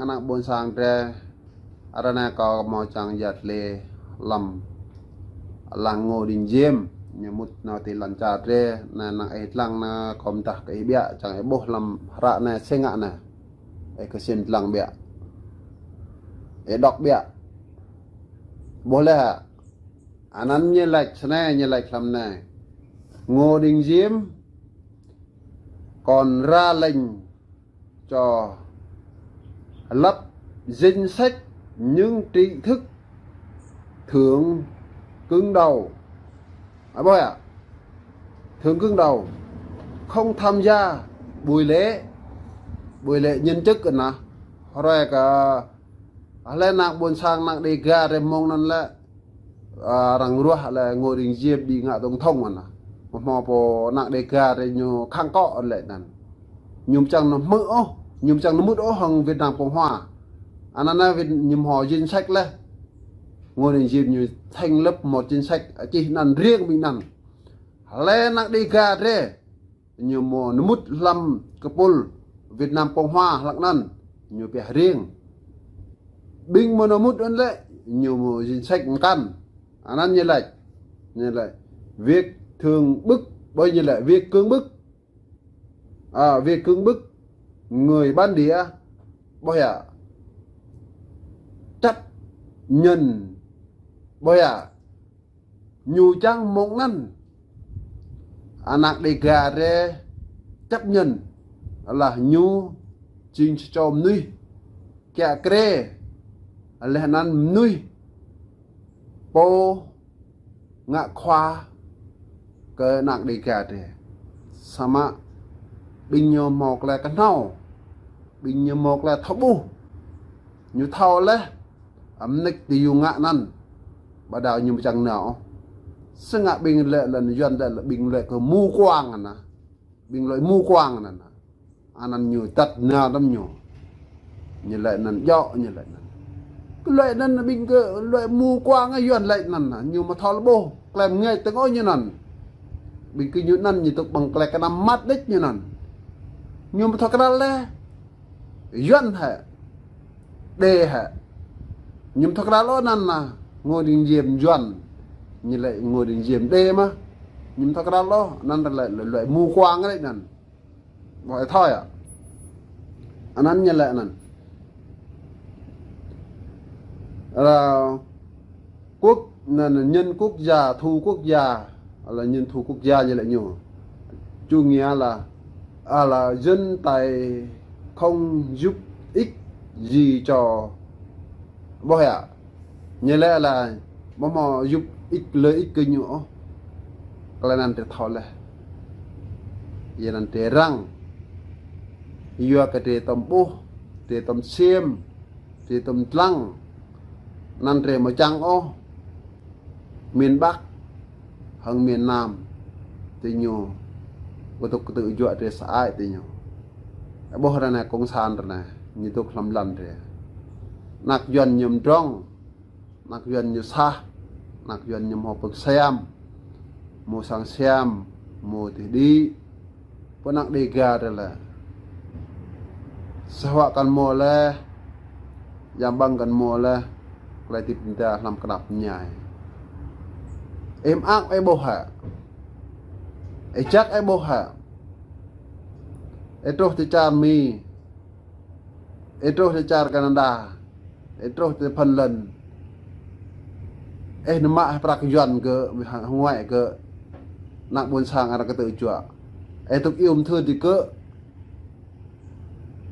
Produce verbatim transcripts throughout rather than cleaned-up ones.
Ană ƀôn sang drơi, ară anai kâo hmâo čang yăt lĕ lăm lăng Ngô Đình Diệm, ñu mŭt nao ti lăn čar drơi, anai năng ih lăng anai kâo mơdah kơ ih biă, čang ih ƀuh lăm hră anai, sĭt ngă anai. Ih kơsĭm lăng biă. Ih đŏk biă. Ƀuh laih hă? Anăn ñu laĭ snei, ñu laĭ lăm anai. Ngô Đình Diệm còn ra lệnh cho lập danh sách những trí thức thượng cứng đầu. À, ƀuh hă? Thượng cứng đầu không tham gia buổi lễ, buổi lễ nhậm chức anai. Hrơi kơ, hlơi ană ƀôn sang, ană Đêga drơi mơ̆ng anăn lĕ, a, arăng ruah lĕ Ngô Đình Diệm đi ngă tổng thống anai. Hmâo pô ană Đêga drơi ñu khăng kŏ lĕ anăn. Ñu ƀu čang nao hmư̆ ôh, ñu ƀu čang nao mŭt ôh hăng Việt Nam Cộng Hòa. Anăn anai Việt, ñu hmâo danh sách laih. Ngô Đình Diệm ñu thành lập một danh sách, a, čih anăn riêng ƀing anăn. Hlơi ană Đêga drơi ñu hmâo nao mŭt lăm kơpul Việt Nam Cộng Hòa hlăk anăn, ñu pioh riêng. Ƀing hmâo nao mŭt anăn lĕ, ñu hmâo danh sách mơkăn. Anăn ñu laĭ, ñu laĭ, việc cưỡng bức, ƀơi ñu laĭ, việc cưỡng bức. À, việc cưỡng bức người bản địa, ƀuh hă? Chấp nhận, ƀuh hă? Ñu čang mơ̆ng anăn. Ană Đêga drơi chấp nhận lah ñu jing sa čô mơnuih kiă kriê, laih anăn mơnuih pô ngă khua kơ ană Đêga drơi. Samơ̆ ƀing ñu hmâo tơlơi kơhnâo, ƀing ñu hmâo tơlơi thâo ƀuh. Ñu thâo laih, a, mơneč tơ yŭ ngă anăn, ƀơđao ñu ƀu čang nao ôh. Sĭt ngă ƀing lĕ lăn Yuan lĕ, lĕ ƀing lĕ kơ mù quáng anăn. Ƀing lĕ mù quáng anăn. Anăn ñu tăt nao đăm ñu. Ñu laĭ anăn djŏ, ñu laĭ anăn. Kơ laĭ anăn ƀing kơ laĭ mù quáng, a, Yuan laĭ anăn. Ñu ƀu thâo lĕ ƀuh, klem ngĕč tơngŏ ñu anăn. Ƀing kơ ñu anăn ñu tŭk ƀăng klĕ kơnăm măt đĕč ñu anăn. Ñu ƀu thâo krăl laih. Yuan hă? Đê hă? Ñu ƀu thâo krăl ôh anăn anai. Ngô Đình Diệm Yuan. Ñu laĭ Ngô Đình Diệm đê mơ̆. Ñu ƀu thâo krăl ôh, anăn laĭ, laĭ, laĭ mù quáng laĭ anăn. Ƀuh ih thâo hă? Anăn ñu laĭ anăn. Là quốc, là, là nhân quốc gia, thu quốc gia, là nhân thu quốc gia ñu laĭ ñu. Chủ nghĩa là, à, là dân tài không giúp ích gì cho, ƀuh hă? Ñu laĭ là ƀu hmâo giúp ích, lợi ích kơ ñu ôh. Tơlơi anăn drơi thâo laih. Yua anăn drơi răng. Yua kơ drơi tơm ƀuh, drơi tơm ksiêm, drơi tơm lăng. Anăn drơi ƀu čang ôh miền Bắc hăng miền Nam tơ ñu, kơtŭk kơtư̆ juă drơi sơăi tơ ñu. Ƀuh ră anai cộng sản ră anai, ñu dŏ hlăm lăn drơi. Ană Yuan ñu mdrŏng, ană Yuan ñu sah, ană Yuan ñu hmâo pơk siam, hmâo sang siam, hmâo tih đĭ. Pơ ană Đêga drơi lĕ. Sơhuă kăn hmâo laih, jam ƀăng kăn hmâo laih, tơlơi hơdip mơda hlăm kơnăp mơñai. Ih mơak ih ƀuh hă? Ih jak ih ƀuh hă? Ih truh tơ čar Mi, ih truh tơ čar Canada, ih truh tơ Phần Lan. Ih nao mă prăk Yuan kơ, hơnguai kơ ană ƀôn sang arăng kơtư̆ juă. Ih tŭk iâu mơthưr digơ̆.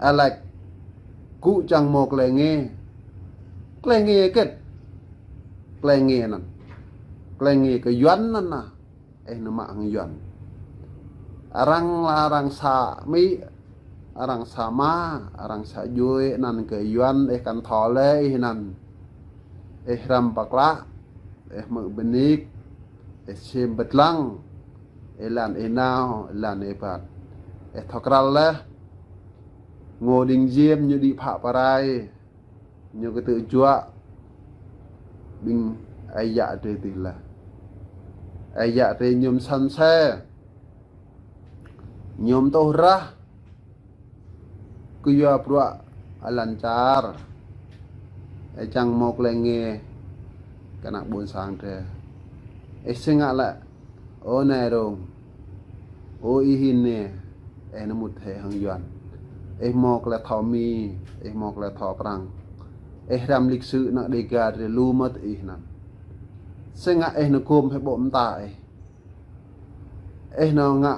Ih laĭ gơ̆ čang hmâo tơlơi ngă. Tơlơi ngă hơget? Tơlơi ngă anăn. Tơlơi ngă kơ Yuan anăn anai. Ih nao mă hăng Yuan. Arăng lĕ arăng sa Mi, arăng sa Ma, arăng sa djuai anăn kơ Yuan, ih kăn thâo laih ih anăn. Ih hrăm pơklă, ih hmư̆ bơnik, ih ksiêm bơtlăng, ih lăn ih nao, ih lăn ih ƀăn. Ih thâo krăl laih. Ngô Đình Diệm ñu đĭ phă pơrai. Ñu kơtư̆ juă ƀing ơi yă drơi tih laih. Ơi yă drơi ñu msăn se. Ñu mtŭh rah. Kơ yua bruă Ơ lŏn čar, ih čang hmâo tơlơi ngă kơ ană ƀôn sang drơi. Ih sĭt ngă lĕ, ơ nai rông, ơ ih hin ne, ih nao mŭt hĭ hăng Yuan. Ih hmâo tơlơi thâo Mi, ih hmâo tơlơi thâo Prăng. Ih hrăm lịch sử ană Đêga drơi lu mơ̆ ih anŭn. Sĭt ngă ih nao gum hĭ ƀô̆ mơta ih. Ih nao ngă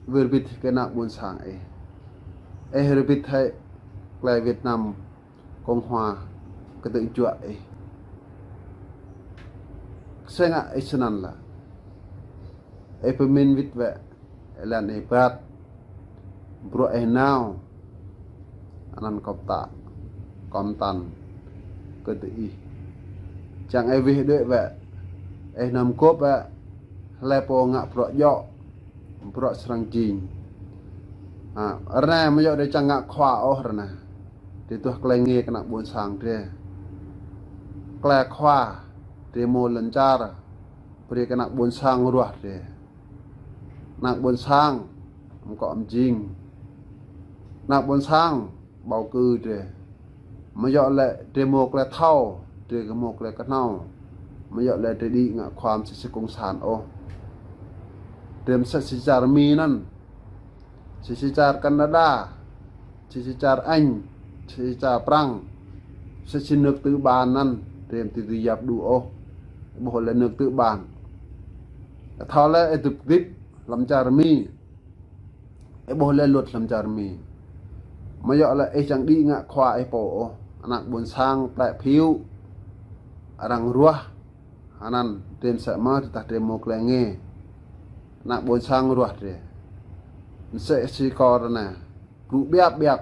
wơr bĭt kơ ană ƀôn sang ih. Ih wơr bĭt hĭ tơlơi Việt Nam Cộng Hòa kơtư̆ juă ih. Sĭt ngă ih snăn lĕ. Ih pơmĭn wĭt wĕ, ih lăng ih ƀat, bruă ih nao, anăn kâo pơtă, kâo pơtăn kơ tơ ih. Čang ih wih đuaĭ wĕ, ih nao mơgop wĕ, hlơi pô ngă bruă djŏ, bruă srăng jing. Ha, ră anai mơ̆ yơh drơi čang ngă khua ôh ră anai. Drơi tuh tơlơi ngă kơ ană ƀôn sang drơi. Tơlơi khua, drơi hmâo lŏn čar, brơi kơ ană ƀôn sang ruah drơi. Ană ƀôn sang, mơ̆ kơ ăm jing. Ană ƀôn sang, bầu cử drơi. Mơ̆ yơh lĕ drơi hmâo tơlơi thâo, drơi kơ hmâo tơlơi kơhnâo. Mơ̆ yơh lĕ drơi đĭ ngă khua mơsĕ si cộng sản ôh. Drơi mơsĕ si čar Mi anŭn. Mơsĕ si čar Canada. Mơsĕ si čar Anh. Mơsĕ si čar Prăng. Mơsĕ si nước tư bản anŭn. Drơi mơ̆ tui tui yap đu ôh. Ƀuh lĕ nước tư bản. Thâo lĕ ih dŏ hơdip hlăm čar Mi. Ih ƀuh lĕ luật hlăm čar Mi. Mơ̆ yơh lĕ ih čang đĭ ngă khua ih pô ôh. Ană ƀôn sang plĕ phiu. Arăng ruah. Anăn, drơi mơsĕ mơ̆ tơdah drơi hmâo tơlơi ngă. Ană ƀôn sang ruah drơi. Mơsĕ si kâo ră anai. Blŭ biăp biăp.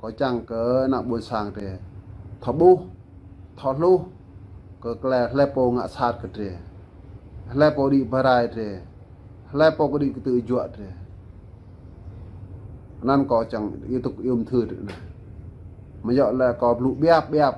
Kâo čang kơ ană ƀôn sang drơi. Thâo ƀuh, thâo hluh. Kơ tơlơi hlơi pô ngă sat kơ drơi. Hlơi pô đĭ bơrai drơi. Hlơi pô kơ đĭ kơtư̆ juă drơi. Anăn kâo čang ih tŭk ium thư drơi anai. Mơ̆ yơh lĕ kâo blŭ biăp biăp.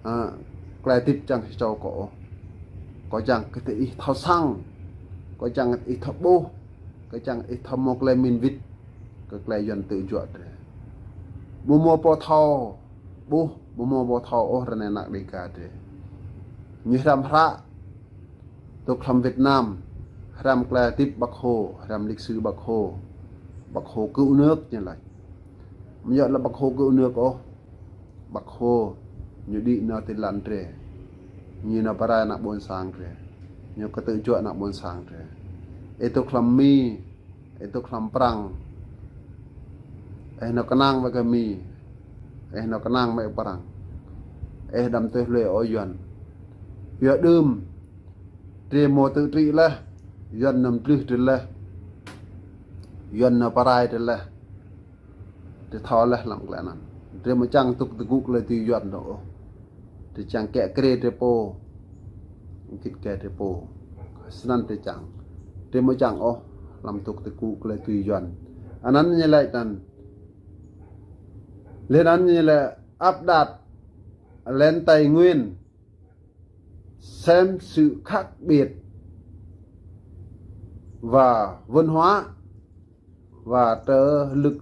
Ơ, tơlơi hơdip čang hơčâo kâo ôh. Kâo čang kơ tơ ih thâo săng. Kâo čang kơ tơ ih thâo ƀuh. Kâo čang kơ tơ ih thâo hmâo tơlơi mĭn wĭt. Kơ tơlơi Yuan kơtư̆ juă drơi. Mơ̆ hmâo pô thâo ƀuh, mơ̆ hmâo pô thâo ôh ră anai ană Đêga drơi. Ñu hrăm hră. Dŏ hlăm Việt Nam. Hrăm tơlơi hơdip Bác Hồ, hrăm lịch sử Bác Hồ. Bác Hồ cứu nước ñu laĭ. Mơ̆ yơh lĕ Bác Hồ cứu nước ôh. Bác Hồ, ñu đĭ nao ti lăn drơi. Ñu nao bơrai ană ƀôn sang drơi. Ñu kơtư̆ juă ană ƀôn sang drơi. Ih dŏ hlăm Mi, ih dŏ hlăm Prăng. Ih nao kơnang wĕ kơ Mi. Ih nao kơnang wĕ kơ Prăng. Ih đăm tui hlue ôh Yuan. Yua đưm, drơi hmâo tự trị laih. Yuan nao mdlưh drơi laih. Yuan nao bơrai drơi laih. Drơi thâo laih hlăm tơlơi anŭn. Drơi mơ̆ čang tŭk tơgŭ tơlơi tui Yuan dŏ ôh. Drơi čang kiă kriê drơi pô. Git gai drơi pô. Snăn drơi čang. Drơi mơ̆ čang ôh hlăm tŭk tơgŭ tơlơi tui Yuan. Anăn ñu laĭ anăn. Lĕ anăn ñu laĭ áp đặt lên Tây Nguyên xem sự khác biệt và văn hóa và trở lực,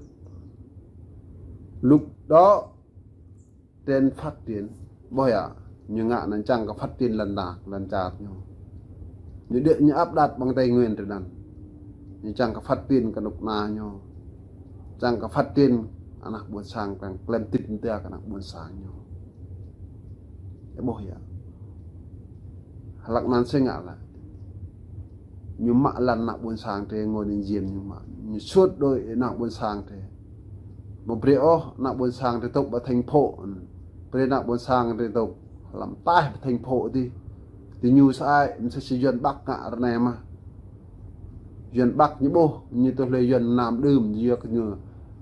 lúc đó trên phát triển. Ƀuh yơh, ñu ngă anăn čang kơ phát triển lŏn đak, lŏn čar ñu. Ñu đĭ ñu áp đặt bằng Tây Nguyên drơi anăn. Ñu čang kơ phát triển kơ anôk ană ñu. Čang kơ phát triển ană ƀôn sang, čang klem tĭp mơta kơ ană ƀôn sang ñu. Ih ƀuh yơh. Hlăk anăn sĭt ngă lĕ. Ñu mă lăn ană ƀôn sang drơi ngô ninh diêm ñu mă. Ñu sut đôi ană ƀôn sang drơi. Mơ̆ brơi ôh ană ƀôn sang drơi dŏ ƀơi thành phố. Brơi ană ƀôn sang drơi dŏ hlăm taih ƀơi thành phố dih. Tơ ñu sơăi, mơsĕ si Yuan Bắc ngă ră anai mơ̆. Yuan Bắc ñu ƀuh, ñu tui hlue Yuan Nam đưm, ñu yua kơ ñu.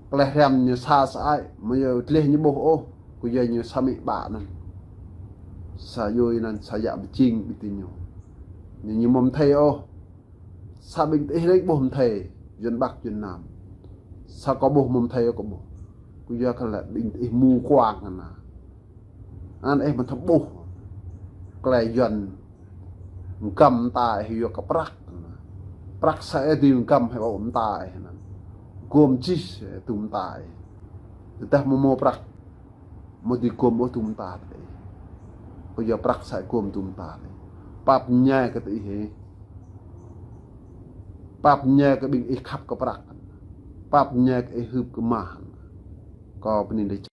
Tơlơi hrăm ñu sa sơăi, mơ̆ yơh tơlơi ñu ƀuh ôh, kơ yua ñu sa mĭ ƀă anăn. Sa yôi anăn, sa yă pơjing ƀing tơ ñu. Ñu ñu mơ̆ thâo ôh. Sa ƀing tơ ih rĕng ƀuh mơ̆ thâo, Yuan Bắc, Yuan Nam. Sa kâo ƀuh mơ̆ thâo kâo ƀuh. Kơ yua kơ lĕ ƀing tơ ih mù quáng anăn. Anăn ih mơ̆ thâo ƀuh. Tơlơi Yuan găm mơta ih yua kơ prăk. Prăk sa ih dưi găm hĭ ƀô̆ mơta ih anăn. Gum čih tŭ mơta ih. Tơdah mơ̆ mâo prăk, mâo dưi gôm ôh dŭm ta tơ ih. Kơ yua prăk sa gôm dŭm ta tơ ih. Pap ñai kơ tơ ih hĕ. Pap ñai kơ ƀing ih khăp kơ prăk. Pap ñai kơ ih hưp kơ mah. Kâo bơni đĭ